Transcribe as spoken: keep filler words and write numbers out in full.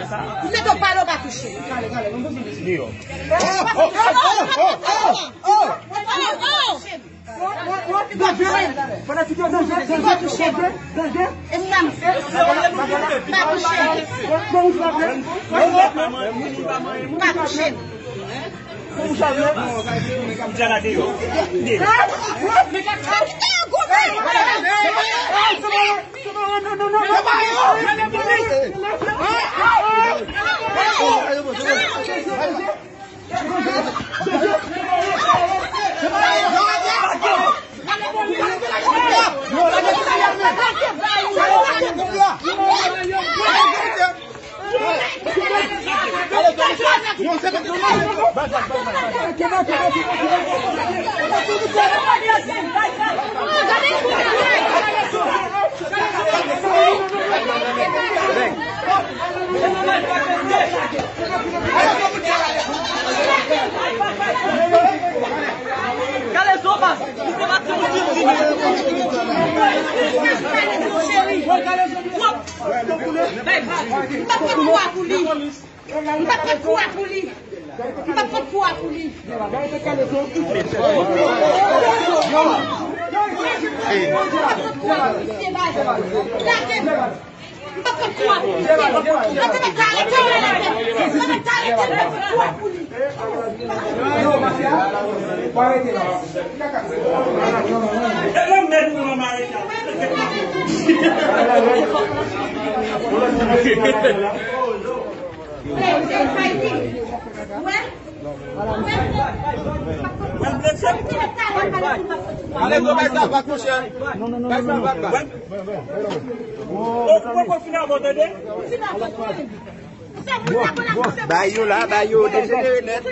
Ou mete w pale, w pa touche. Deyò. Pa touche m. Pa touche m. Pa touche m. M p ap pran kou a pou li. M p ap pran kou a pou li. M p ap pran kou a pou li. M p ap pran kou a pou li. Ale, non, bay sa, pa kouche. Bay sa, pa, pa. Ou poko fin avò, tande? Ba yo la, ba yo dejenere nèt.